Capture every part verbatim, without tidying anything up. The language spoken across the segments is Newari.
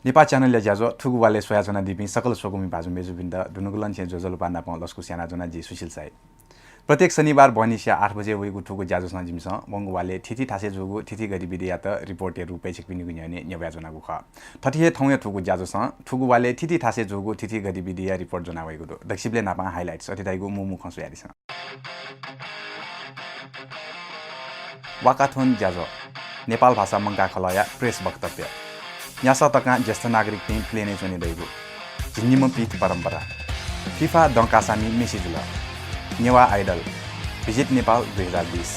नेपाः च्यानलया ज्याझ्वः थुगु वालय् स्वयाच्वनादीपिं सकल स्वकुमि भाजु मय्जुपिन्त दुनुगलंनिसें ज्वजलपा नापं लसकुस यानाच्वना जि सुशील साई। प्रत्येक शनिबार बहनिसिया आठ बजे वइगु थुगु ज्याझ्वःसं जिमिसं वंगु वालय् थीथी थासय् जूगु थीथी गतिविधियात रिपोर्टया रूपय् छिकपिनिगु न्ह्यःने न्यंकयाच्वनागु खः। थथे हे थौंया थुगु ज्याझ्वःसं थुगु वालय् थीथी थासय् जूगु थीथी गतिविधिया रिपोर्ट ज्वनावइगु दु। दक्वसिबलय् नापं highlights अथे धइगु मू मू खँ स्वयादिसँ। वाकाथन ज्याझ्वः, नेपाल भाषा मंकाः खलःया प्रेस वक्तव्य। न्यासः तकां ज्येष्ठ नागरिकपिं प्लेनय् च्वने दइगु। झिंनिम्ह पीठ परम्परा। फिफा दँ कासामि मेसी जुल। नेवाः आइडल, भिजिट नेपाल दुई हजार बिस।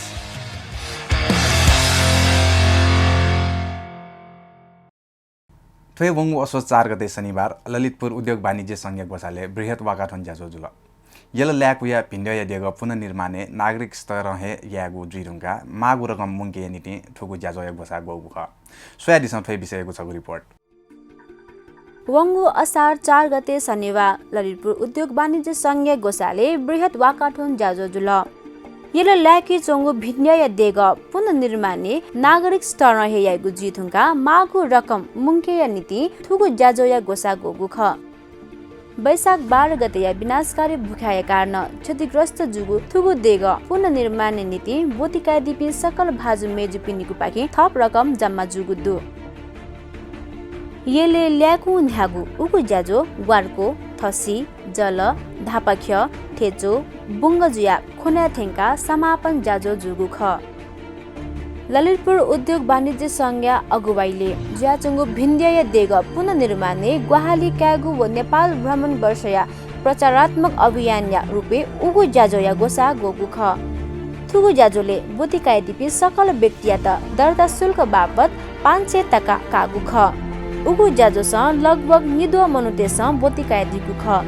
थ्व हे वंगु असोज चार गते शनिबार ललितपुर उद्योग वाणिज्य संघया ग्वसालय् बृहत् वाकाथन ज्याझ्वः जुल। यल लाय्कूया भिंद्यःया देगः पुनर्निर्माणय् नागरिक स्तरं हे यायेगु जुइ धुंकाः माःगु रकम मुंकेया निंतिं थुगु ज्याझ्वःया ग्वसाः ग्वःगु खः। स्वयादिसँ थ्व हे विषययागु छगू रिपोर्ट। वंगु असार चार गते शनिबार ललितपुर उद्योग वाणिज्य संघया ग्वसालय् बृहत् वाकाथन ज्याझ्वः जुल। यल लाय्केच्वंगु भिंद्यःया देगः पुनर्निर्माणय् नागरिक स्तरं हे याइगु जुइ धुंकाः माःगु रकम मुंकेया निंतिं थुगु ज्याझ्वःया ग्वसाः ग्वःगु खः। वैशाख बाह्र गतेया विनाशकारी भुखाया कारणं क्षतिग्रस्त जूगु थुगु देगः पुनर्निर्माणया निंतिं ब्वति कयादीपिं सकल भाजु मय्जुपिनिगुपाखें थप रकम जम्मा जूगु दु। यलय् लाय्कूगु न्ह्यागु उगु ज्याझ्वः ग्वार्को, थसि, जल, धापाख्यः, थेचो, बुंगः जुयाः ख्वनाय् थ्यंकाः समापन ज्याझ्वः जूगु खः। ललितपुर उद्योग वाणिज्य संघया अगुवाइले जुयाच्वंगु भिंद्यःया देगः पुनर्निर्माणय् ग्वाहालि कायेगु व नेपाल भ्रमण वर्षया प्रचारात्मक अभियानया रूपय् उगु ज्याझ्वःया ग्वसाः ग्वःगु खः। थुगु ज्याझ्वलय् ब्वति कयादीपिं सकल व्यक्तियात दर्ता शुल्क बापत पाँच सय तका काःगु खः। उगु ज्याझ्वःसं लगभग निद्वः मनूतय्सं ब्वति कयादीगु खः।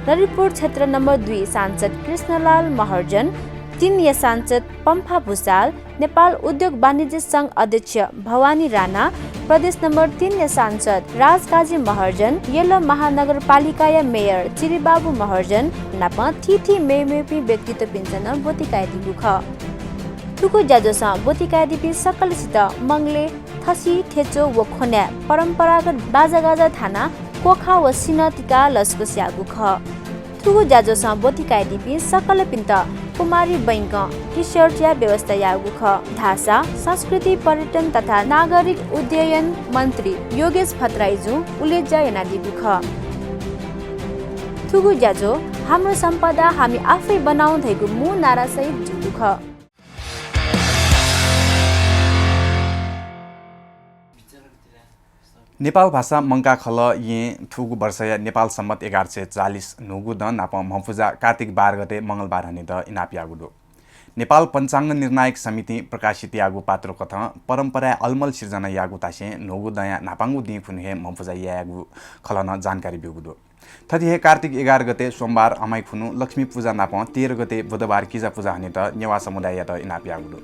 ललितपुर क्षेत्र नम्बर दुई सांसद कृष्णलाल महर्जन, तीनया सांसद पम्फा भुसाल, नेपाल उद्योग वाणिज्य संघ अध्यक्ष भवानी राणा, प्रदेश नम्बर तीनया सांसद राजकाजी महर्जन, यल महानगरपालिकाया मेयर चिरिबाबु महर्जन नाप थीथी मेमेपिं व्यक्तित्वपिन्सं नं ब्वति कयादीगु खः। थुगु ज्याझ्वःसं ब्वति कयादीपिं सकलसित मंगलय् थसि, थेचो व ख्वनाय् परम्परागत बाजागाजा थानाः क्वखा व सिन्हः तिकाः लसकुस याःगु खः। थुगु ज्याझ्वःसं ब्वति कयादीपिं सकलपिन्त कुमारी बैंकं T-shirt-या व्यवस्था याःगु खः धाःसा संस्कृति, पर्यटन तथा नागरिक उड्डयन मन्त्री योगेश भट्टराईजुं उलेज्या यानादीगु खः। थुगु ज्याझ्वः हाम्रो सम्पदा हामी आफै बनाऊँ धइगु मू नारासहित जूगु खः। नेपाल भाषा मंकाः खलः येँय् थुगु वर्षया नेपाल सम्बत एघार सय चालिस न्हूगु दँ नाप म्हपुजा कार्तिक बाह्र गते मंगलबार हनेत इनाप याःगु दु। नेपाल पञ्चाङ्ग निर्णायक समितिं प्रकाशित याःगु पात्रो कथं परम्पराय् अलमल सिर्जना याःगु धासें न्हूगु दँया न्हापांगु दिं खुन्हु हे म्हपुजा यायेगु खलः नं जानकारी ब्यूगु दु। थथे हे कार्तिक एघार गते सोमबार अमाइ खुन्हु लक्ष्मी पुजा नाप तेह्र गते बुधबार किजा पुजा हनेत नेवाः समुदाययात इनाप याःगु दु।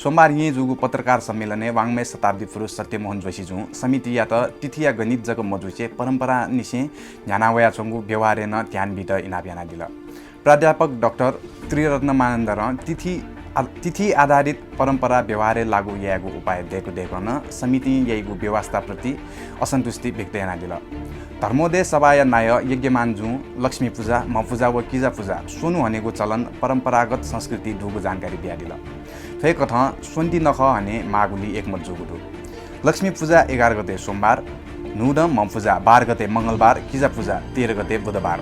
सोमबार येँय् जूगु पत्रकार सम्मेलनय् वाङ्मय शताब्दी पुरुष सत्यमोहन जोशीजुं समितियात तिथिया गणित जक मजुसे परम्परानिसें न्ह्याना वयाच्वंगु व्यवहारय् नं ध्यान बीत इनाप यानादिल। प्राध्यापक डाक्टर त्रिरत्न मानन्धरं तिथि आ-, तिथि आधारित परम्परा व्यवहारय् लागू यायेगु उपाय दय्कदय्कं नं समितिं याइगु व्यवस्थाप्रति असन्तुष्टि व्यक्त यानादिल। धर्मोदय सभाया नायः यज्ञमानजुं लक्ष्मी पुजा, म्हपुजा व किजा पुजा स्वन्हु हनेगु चलन परम्परागत संस्कृति दुगु जानकारी बियादिल। थ्व हे कथं स्वन्ति नखः हने माःगुलिं एकमत जूगु दु। लक्ष्मी पुजा एघार गते सोमबार, न्हूदँ म्हपुजा बाह्र गते मंगलबार, किजा पुजा तेह्र गते बुधबार।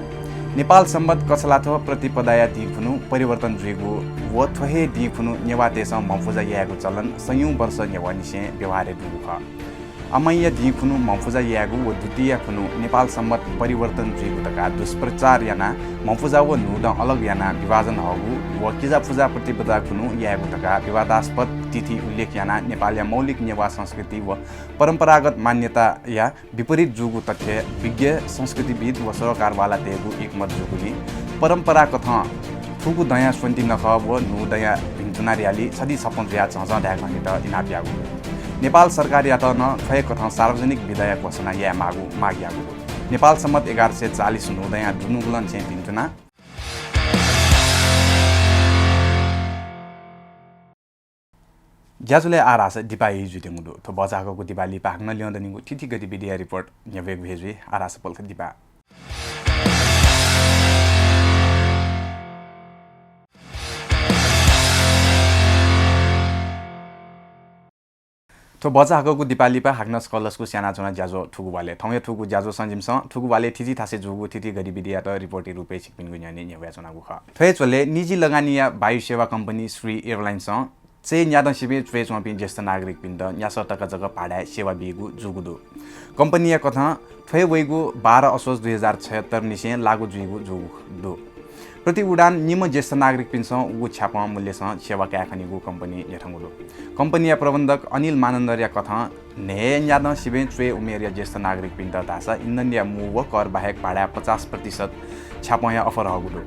नेपाल सम्बत कछलाथ्व प्रतिपदाया दिं खुन्हु परिवर्तन जुइगु व थ्व हे दिं खुन्हु नेवाःतय्सं म्हपुजा यायेगु चलन सयौं वर्ष न्ह्यवंनिसें व्यवहारय् दुगु खः। अमाइया दिं खुन्हु म्हपुजा यायेगु व द्वितीया खुन्हु नेपाल सम्बत परिवर्तन जुइगु धकाः दुष्प्रचार यानाः म्हपुजा व न्हूदँ अलग यानाः विभाजन हःगु व किजा पुजा प्रतिपदा खुन्हु यायेगु धकाः विवादास्पद तिथि उल्लेख यानाः नेपालया मौलिक नेवाः संस्कृति व परम्परागत मान्यताया विपरीत जूगु तथ्य विज्ञ, संस्कृतिविद् व सरोकारवालातय्गु एकमत जूगुलिं परम्परा कथं थुगु दँया स्वन्ति नखः व न्हूदँया भिन्तुना र्‍याली छधी छप्पँ जुयाः झःझः धायेगु हनेत इनाप याःगु दु। नेपाल सरकारयात नं थ्व हे कथं सार्वजनिक विदाया घोषणा याये माःगु माग याःगु दु। नेपाल सम्बत एघार सय चालिस न्हूदँया दुनुगलंनिसें भिन्तुना। ज्याझ्वलय् आः धाःसा दिपाः हे जुइत्यंगु दु। थ्व भचा हाकःगु दिपाः लिपा हाकनं ल्यं दनिगु थीथी गतिविधिया रिपोर्ट न्ह्यब्वयेगु हे जुइ। आः धाःसा पलख दिपाः। थ्व भचा हाकःगु दिपाः लिपा हाकनं सकल लसकुस यानाच्वना ज्याझ्वः थुगु वालय्। थौंया थुगु ज्याझ्वलय् जिमिसं थुगु वालय् थीथी थासय् जूगु थीथी गतिविधियात रिपोर्टया रूपय् छिकपिनिगु न्ह्यःने न्ह्यब्वयाच्वनागु खः। थ्व हे झ्वलय् निजी लगानीया वायु सेवा कम्पनी श्री एयरलाइन्सं चय् न्यादँ सिबें च्वय् च्वंपिं ज्येष्ठ नागरिकपिन्त न्यासः तक जक भाडाय् सेवा बीगु जूगु दु। कम्पनीया कथं थ्व हे वइगु बाह्र असोज दुई हजार छयत्तर निसें लागू जुइगु जूगु दु। प्रति उडान निम्ह ज्येष्ठ नागरिकपिन्सं उगु छ्यापं मूल्यसं सेवा काये खनीगु कम्पनी न्ह्यथंगु दु। कम्पनीया प्रबन्धक अनिल मानन्धरया कथं न्हय् न्यादँ सिबें च्वय् उमेरया ज्येष्ठ नागरिकपिन्त धाःसा इन्धनया मू व कर बाहेक भाडाय् पचास प्रतिशत छ्यापंया अफर हःगु दु।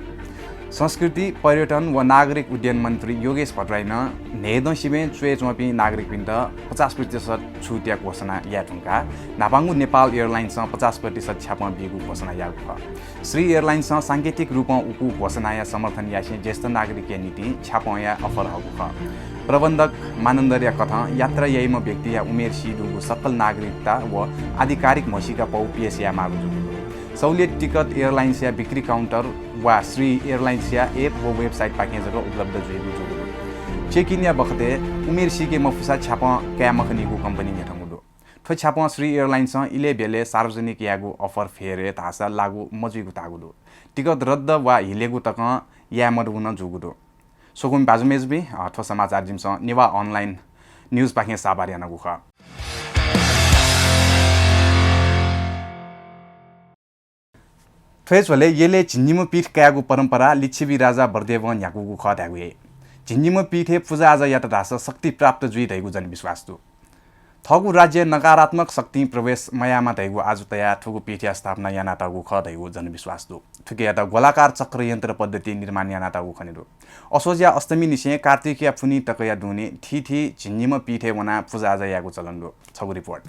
संस्कृति, पर्यटन व नागरिक उड्डयन मन्त्री योगेश भट्टराईं न्हय् दँ सिबें च्वय् च्वंपिं नागरिकपिन्त पचास प्रतिशत छुटया घोषणा याये धुंकाः न्हापांगु नेपाल एयरलाइन्सं पचास प्रतिशत छ्यापं बीगु घोषणा याःगु खः। श्री एयरलाइन्सं सांकेतिक रूपं उगु घोषणाया समर्थन यासें ज्येष्ठ नागरिकया निंतिं छ्यापंया अफर हःगु खः। प्रबन्धक मानन्धरया कथं यात्रा याइम्ह व्यक्तिया उमेर सी दुगु सकल नागरिकता व आधिकारिक म्हसीका पौ पेश यायेमाःगु जूगु दु। सहुलियत टिकट एयरलाइन्सया बिक्री काउन्टर वा श्री एयरलाइन्सया app व website पाखें जक उपलब्ध जुइगु जूगु दु। Check-in-या बखतय् उमेर सीके मफुसा छ्यापं काये मखनीगु कम्पनी न्ह्यथंगु दु। थ्व छ्यापं श्री एयरलाइन्सं इलय् ब्यलय् सार्वजनिक यायेगु अफर फेर हे धाःसा लागू मजुइगु धाःगु दु। टिकट रद्द वा हिलेगु तकं याये मदुगु नं जूगु दु। स्वकुमि भाजु मय्जुपिं, अ, थ्व समाचार जिमिसं नेवाः online news पाखें साभार यानागु खः। थ्व हे झ्वलय् यलय् झिंनिम्ह पीठ कायेगु परम्परा लिच्छवि राजा वरदेवं न्ह्याकूगु खः धायेगु हे। झिंनिम्ह पीठय् पुजाआजा यात धाःसा शक्ति प्राप्त जुइ धइगु जनविश्वास दु। थःगु राज्यय् नकारात्मक शक्तिं प्रवेश मयायेमा धइगु आजु तयाः थुगु पीठया स्थापना यानातःगु खः धइगु जनविश्वास दु। थुकियात गोलाकार चक्र यन्त्र पद्धति निर्माण यानातःगु खने दु। असोजया अष्टमीनिसें कार्तिकया पुन्हि तकया दुने थीथी झिंनिम्ह पीठय् वनाः पुजाआजा यायेगु चलन दु। छगू रिपोर्ट।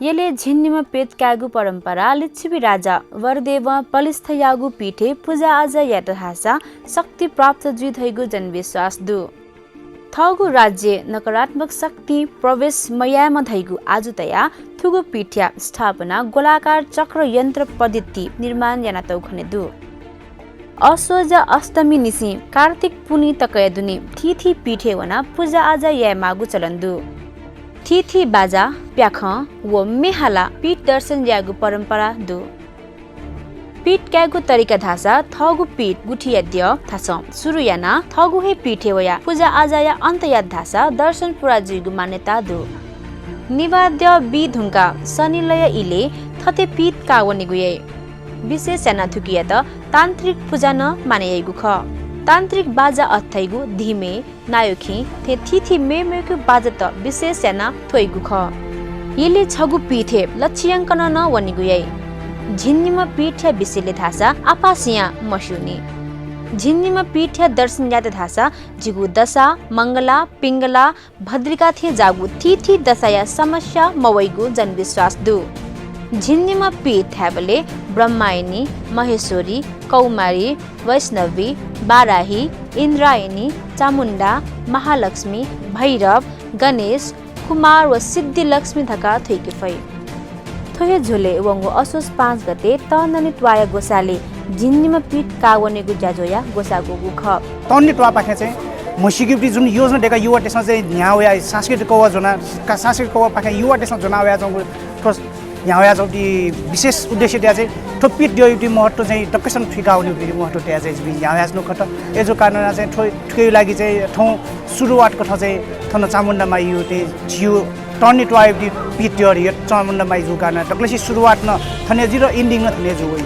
यलय् झिंनिम्ह पीठ कायेगु परम्परा लिच्छवि राजा वरदेवं बलिष्ठ याःगु पीठय् पुजाआजा यात धाःसा शक्ति प्राप्त जुइ धइगु जनविश्वास दु। थःगु राज्यय् नकारात्मक शक्तिं प्रवेश मयायेमा धइगु आजु तयाः थुगु पीठया स्थापना गोलाकार चक्र यन्त्र पद्धति निर्माण यानातःगु खने दु। असोज अष्टमीनिसें कार्तिक पुन्हि तकया दुने थीथी पीठय् वनाः पुजाआजा यायेमाःगु चलन दु। थीथी बाजा, प्याखं व म्ये हालाः पीठ दर्शन यायेगु परम्परा दु। पीठ कायेगु तरिका धाःसा थःगु पीठ गुथिया द्यः थासं सुरु यानाः थःगु हे पीठय् वयाः पुजाआजाया अन्त यात धाःसा दर्शन पूरा जुइगु मान्यता दु। निभाः द्यः बी धुंकाः शनिलया इलय् थथे पीठ काः वनेगु याइ। विशेष यानाः थुकियात तान्त्रिक पुजा नं मानय् याइगु खः। तान्त्रिक बाजा अथे धइगु धिमे, नायोखिं थें थीथी मेमेगु बाजात विशेष यानाः थ्वइगु खः। यलय् छगू पीठय् लच्छियंकनं नं वनेगु याइ। झिंनिम्ह पीठया विषयलय् धाःसा आपासियां मस्यूनि। झिंनिम्ह पीठया दर्शन यात धाःसा जिगु दशा, मंगला, पिंगला, भद्रिका थें जाःगु थीथी दशाया समस्या मवइगु जनविश्वास दु। झिंनिम्ह पीठ धायेबलय् ब्रह्मायणी, महेश्वरी, कौमारी, वैष्णवी, बाराही, इन्द्रायणी, चामुण्डा, महालक्ष्मी, भैरव, गणेश, कुमार व सिद्धिलक्ष्मी धकाः थुइके फइ। थ्व हे झ्वलय् वंगु असोज पाँच गते तःन्हनि त्वाःया ग्वसालय् झिंनिम्ह पीठ काः वनेगु ज्याझ्वःया ग्वसाः ग्वःगु खः। तःन्हनि त्वाःपाखें चाहिँ म्हसीकेगुति जुन योजना दय्काः युवातय्सं चाहिँ न्ह्याः वयाः सांस्कृतिक कौवा ज्वना, का-, सांस्कृतिक कौवापाखें युवातय्सं ज्वना वयाच्वंगु थ्व न्ह्याः वयाच्वंगुति विशेष उद्देश्य तयाः चाहिँ थ्व पीठ द्यःयागुति महत्त्व चाहिँ दक्वसिनं थुइका वनेगुति महत्त्व तयाः चाहिँ जिपिं न्ह्याः वयाच्वनागु खः। अय्जूगु कारणं चाहिँ थ्व थुकिया लागि चाहिँ थौं सुरुवात कथं चाहिँ थन चामुण्डा मां यु चाहिँ झिउ तःन्हनि त्वाःयागुति पीठ द्यः धइगु चामुण्डा मां जूगु कारणं दक्वसिया सुरुवात नं थन हे जुइ र ending नं थन हे जू वइ।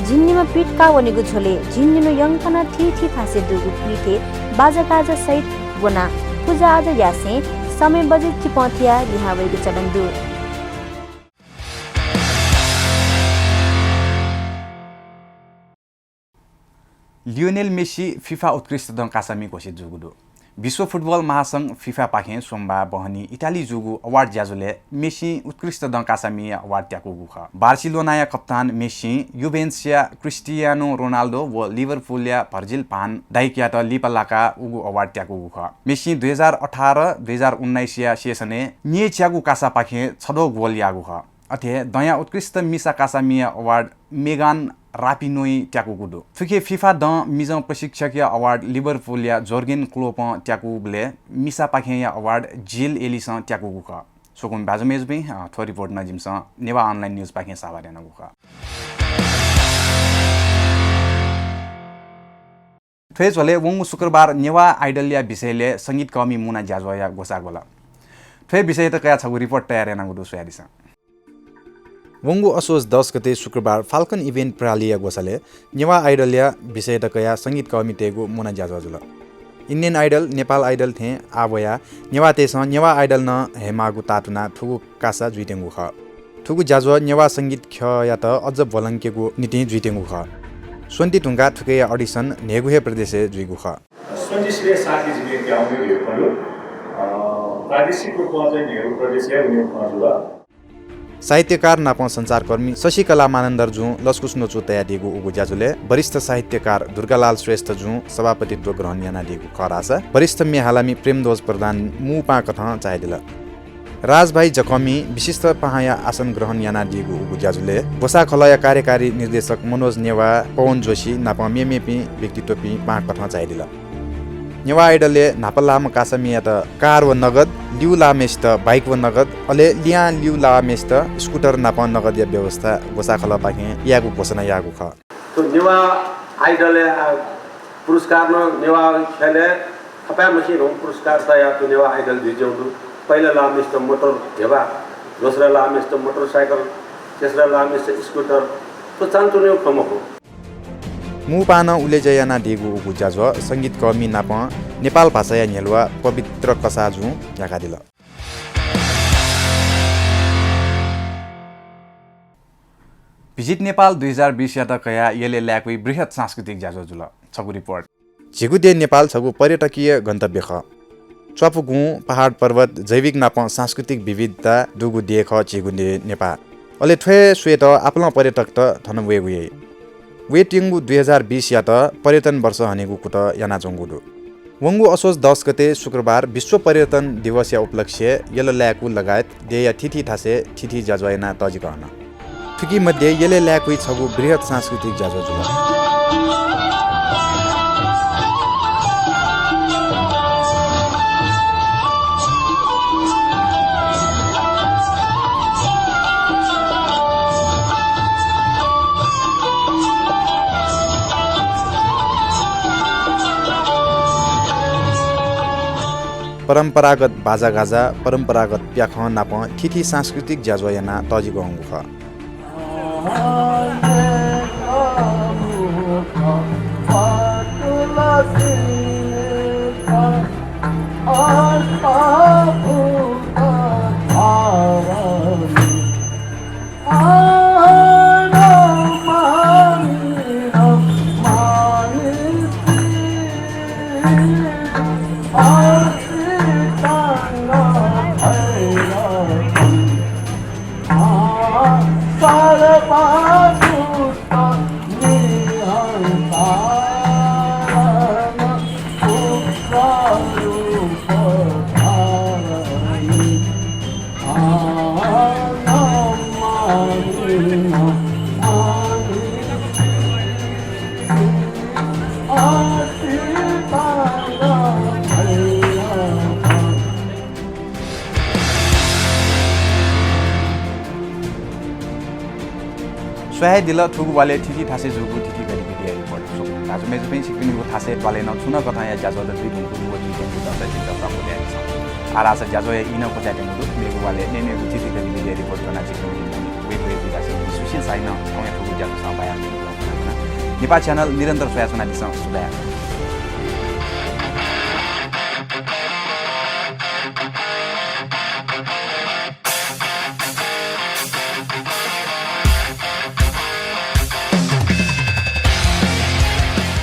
झिंनिम्ह पीठ काः वनेगु झ्वलय् झिंनिम्ह यंकनं थीथी थासय् दुगु पीठय् बाजागाजा सहित वनाः पुजाआजा यासें समय बजेट चिपं थियाः लिहां वइगु चलन दु। लियोनेल मेसी फिफा उत्कृष्टदँ कासामि घोषित जूगु दु। विश्व फुटबल महासंघ फिफा पाखें सोमबाः बहनी इटाली जूगु अवार्ड ज्याझ्वलय् मेस्सिं उत्कृष्ट दँ कासामिया अवार्ड त्याकूगु खः। बार्सिलोनाया कप्तान मेस्सिं युभेन्टसया क्रिस्टियानो रोनाल्डो व लिभरपुलया भर्जिल भान डाइकयात लिपा लाकाः उगु अवार्ड त्याकूगु खः। मेस्सिं दुई हजार अठार दुई हजार उन्नाइसया सेसनय् न्येच्यागु कासापाखें छद्वः गोल याःगु खः। अथे दँया उत्कृष्ट मिसा कासामिया अवार्ड मेगान रापिनोइ त्याकूगु दु। थुकी फिफा दँ मिजं प्रशिक्षकया अवार्ड लिभरपुलया जोर्गेन क्लोपं त्याकूबलय् मिसापाखेंया अवार्ड जिल एलिसं त्याकूगु खः। स्वकुमि भाजु मय्जुपिं, अ, थ्व रिपोर्ट नं जिमिसं नेवाः अनलाइन न्युजपाखें साभार यानागु खः। थ्व हे झ्वलय् वंगु शुक्रबार नेवाः आइडलया विषयलय् संगीतकःमि मुना ज्याझ्वःया ग्वसाः ग्वल। थ्व हे विषययात कयाः छगू रिपोर्ट तयार यानागु दु, स्वयादिसँ। वंगु असोज दस गते शुक्रबार फाल्कन इभेन्ट प्रालिया ग्वसालय् नेवाः आइडलया विषययात कयाः संगीतकःमितय्गु मुना ज्याझ्वः जुल। इन्डियन आइडल, नेपाल आइडल थें आः वयाः नेवाःतय्सं नेवाः आइडल नं हयेमाःगु ताःतुनाः थुगु कासा जुइत्यंगु खः। थुगु ज्याझ्वः नेवाः संगीत ख्यःयात अझ ब्वलंकेगु निंतिं जुइत्यंगु खः। स्वन्ति धुंकाः थुकिया अडिसन न्हय्गू हे प्रदेशय् जुइगु खः। स्वन्ति सिबें साथी जिके क्याउनु ध्यबा खँ दु। अ, प्रादेशिक रूपमा चाहिँ न्हय्गू प्रदेशय् वनेगु खँ जुल। साहित्यकार नाप सञ्चारकर्मी शशिकला मानन्धर जुं लसकुस न्वचु तयादीगु उगु ज्याझ्वलय् वरिष्ठ साहित्यकार दुर्गालाल श्रेष्ठ जुं सभापतित्व ग्रहण यानादीगु खः धाःसा वरिष्ठ म्ये हालामि प्रेमध्वज प्रधान मू पाहां कथं झायादिल। राजभाइ जकःमिं विशिष्ट पाहांया आसन ग्रहण यानादीगु उगु ज्याझ्वलय् ग्वसाः खलःया कार्यकारी निर्देशक मनोज नेवाः, पवन जोशी नाप मेमेपिं व्यक्तित्वपिं पाहां कथं झायादिल। नेवाः आइडलय् न्हापा लाःम्ह कासामियात कार व नगद, लिउ लाःम्हय्सित बाइक व नगद, अले लिहां लिउ लाःम्हय्सित स्कुटर नाप नगदया व्यवस्था ग्वसाः खलःपाखें यायेगु घोषणा याःगु खः। थ्व नेवाः आइडलय्, आ, पुरस्कार नं नेवाः ख्यलय् थपाय्म्हसिनं पुरस्कार तयाः थ्व नेवाः आइडल जुइच्वंगु दु। पहिला लाःम्हय्सित मोटर ध्यबा, दोस्रा लाःम्हय्सित मोटरसाइकल, तेस्रा लाःम्हय्सित स्कुटर, थ्व चान्चुनेगु खँ मखु। मू पाहां नं उलेज्या यानादीगु उगु ज्याझ्वः संगीतकःमि नाप नेपाल भाषाया न्ह्यलुवा पवित्र कसाः जुं याकादिल। भिजिट नेपाल दुई हजार बिसयात कयाः यलय् लाय्कूगु बृहत् सांस्कृतिक ज्याझ्वः जुल। छगू रिपोर्ट। झीगु देय् नेपाल छगू पर्यटकीय गन्तव्य खः। च्वापु गुँ, पहाड पर्वत, जैविक नाप सांस्कृतिक विविधता दुगु देय् खः झीगु देय् नेपाल। अले थ्व हे स्वयेत आपालं पर्यटकत थन वयेगु याइ। वयेत्यंगु दुई हजार बिसयात पर्यटन वर्ष हनेगु कुतः यानाच्वंगु दु। वंगु असोज दस गते शुक्रबार विश्व पर्यटन दिवसया उपलक्ष्यय् यल लाय्कू लगायत देय्या थीथी थासय् थीथी ज्याझ्वः यानाः तःजिक हन। थुकी मध्ये यलय् लाय्कूगु छगू बृहत् सांस्कृतिक ज्याझ्वः जुल। परम्परागत बाजागाजा, परम्परागत प्याखं नाप थीथी सांस्कृतिक ज्याझ्वः यानाः तःजिक हंगु खः। स्वाये दिल, थुगु वालय् थीथी थासय् जूगु थीथी गतिविधिया रिपोर्ट। स्वकुमि भाजु मय्जुपिं, छिकपिनिगु थासय् त्वालय् नं छुं नं कथंया ज्याझ्वःत जुइ धुंकूगु व जुइ धुंकूगु दर्शकपिन्त स्वागत यानादिसँ। आः धाःसा ज्याझ्वःया ई नं क्वचायेत्यंगु दु। मेगु वालय् मेमेगु थीथी गतिविधिया रिपोर्ट ज्वनाः छिकपिनि निंतिं वय् वय् जुइकाः छिकपिनि सुशील साइनं थौंया थुगु ज्याझ्वः सः बायां नेपाः च्यानल निरन्तर स्वयाच्वनादिसँ। सुभाय्।